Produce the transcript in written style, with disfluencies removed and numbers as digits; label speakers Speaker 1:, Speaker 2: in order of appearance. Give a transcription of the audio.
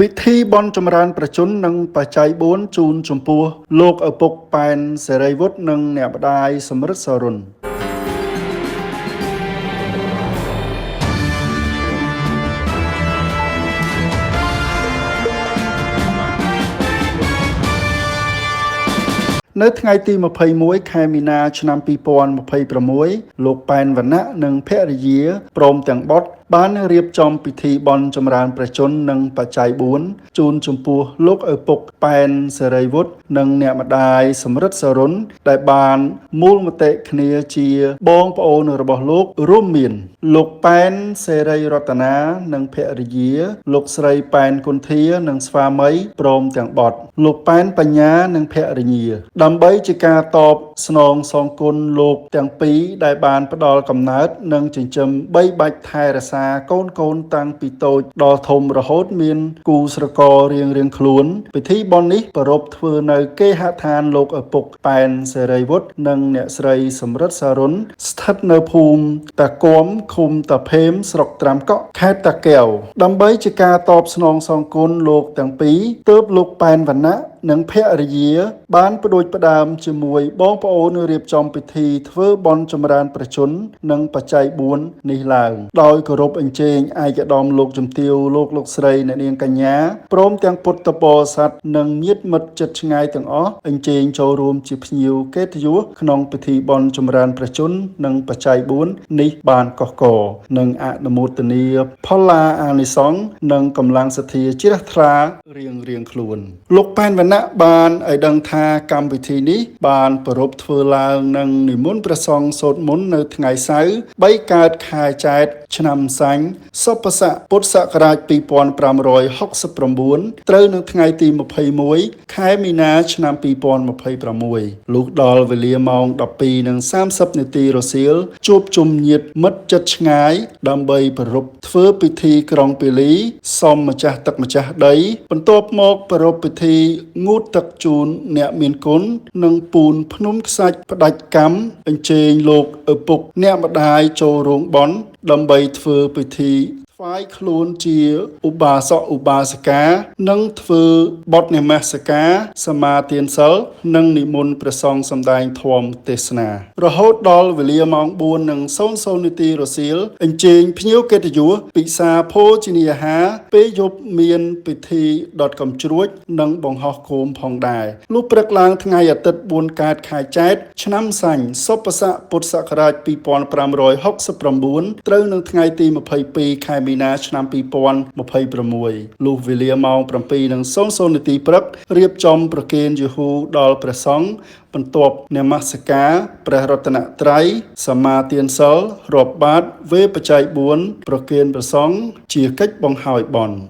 Speaker 1: ពិធីបុណ្យចម្រើនព្រះជន្មនិងបច្ច័យ4ជូនចំពោះលោកឪពុកប៉ែនសេរីវុឌ្ឍនិងអ្នកម្ដាយសំរិទ្ធសរុននៅថ្ងៃទី21ខែមីនាឆ្នាំ2026លោកប៉ែនវណ្ណៈនិងភរិយាព្រមទាំងបុត្របានរៀបចំពិធីបុណ្យចម្រើនព្រះជន្មនិងបច្ច័យ4ជូនចំពោះលោកឪពុកប៉ែនសេរីវុឌ្ឍនិងអ្នកម្ដាយសំរិទ្ធសរុនដែលបានមូលមតិគ្នាជាបងប្អូនរបស់លោករួមមានលោកប៉ែនសេរីរតនានិងភរិយាលោកស្រីប៉ែនគុន្ធានិងស្វាមីព្រមទាំងបុត្រលោកប៉ែនបញ្ញានិងភរិយាដើម្បីជាការតបស្នងសងគុណលោកទាំងពីរដែលបានផ្ដល់កំណើតនិងចិញ្ចឹមបីបាច់ថែរក្សាកូនកូនតាំងពីតូចដល់ធំរហូតមានគូស្រកររៀងរៀងខ្លួនពិធីបុណ្យនេះប្រារព្ធធ្វើនៅគេហដ្ឋានលោកឪពុកប៉ែនសេរីវុឌ្ឍនិងអ្នកស្រីសំរិទ្ធសារុនស្ថិតនៅភូមិតាគំឃុំតាភេមស្រុកត្រាំកក់ខេត្តតាកែវដើម្បីជាការតបស្នងសងគុណលោកទាំងពីរទើបលោកប៉ែនវណ្ណៈនិងភរិយាបានផ្ដួចផ្ដើមជាមួយបងប្អូនរៀបចំពិធីធ្វើបុណ្យចម្រើនព្រះជន្មនិងបច្ច័យ4នេះឡើងដោយគោរពអញ្ជើញឯកឧត្តមលោកជំទាវលោកលោកស្រីអ្នកនាងកញ្ញាព្រមទាំងពុទ្ធបរិស័ទនិងញាតិមិត្តជិតឆ្ងាយទាំងអស់អញ្ជើញចូលរួមជាភ្ញៀវកិត្តិយសក្នុងពិធីបុណ្យចម្រើនព្រះជន្មនិងបច្ច័យ4នេះបានកកកនិងអនុមោទនាផល្លាអានិសង្សនិងកម្លាំងសទ្ធាជ្រះថ្លារៀងរៀងខ្លួនលោកប៉ែនវណ្ណៈបានឲ្យដឹងថាកម្មវិធីនេះបានប្រារព្ធធ្វើឡើងនឹងនិមន្តព្រះសង្ឃសូត្រមន្តនៅថ្ងៃសៅរ៍3កើតខែចែត្រឆ្នាំសាញ់សុបស័កពុទ្ធសករាជ2569ត្រូវនៅថ្ងៃទី21ខែមីនាឆ្នាំ2026លុះដល់វេលាម៉ោង12:30នាទីរសៀលជួបជុំញាតិមិត្តជិតឆ្ងាយដើម្បីប្រារព្ធធ្វើពិធីក្រុងពាលីសុំម្ចាស់ទឹកម្ចាស់ដីបន្ទាប់មកប្រារព្ធពិធីងូតទឹកជូនអ្នកមានគុណនិងពូនភ្នំខ្សាច់ផ្ដាច់កម្មអញ្ជើញលោកឪពុកអ្នកម្ដាយចូលរោងបុណ្យដើម្បីធ្វើពិធីថ្វាយខ្លួនជាឧបាសកឧបាសិកានិងធ្វើបទនមស្ការសមាទានសិលនិងនិមន្តព្រះសង្ឃសម្ដែងធម៌ទេសនារហូតដល់វេលាម៉ោង4:00នាទីរសៀលអញ្ជើញភ្ញៀវកិត្តិយសពិសាភោជនីយអាហារពេលយប់មានពិធីដុតកំជ្រួចនិងបង្ហោះគោមផងដែរលុះព្រឹកឡើងថ្ងៃអាទិត្យ4កើតខែចែត្រឆ្នាំសាញ់សុបស័កពុទ្ធសករាជ2569ត្រូវនៅថ្ងៃទី22ខែមីនាឆ្នាំ2026លុះវេលាម៉ោង7:00នាទីព្រឹករៀបចំប្រគេនយេហ៊ូដល់ព្រះសង្ឃបន្ទាប់នមស្ការព្រះរតនត្រ័យសមាទានសិលរាប់បាតវេបច្ច័យ4ប្រគេនព្រះសង្ឃជាកិច្ចបង្ហើយបុណ្យ។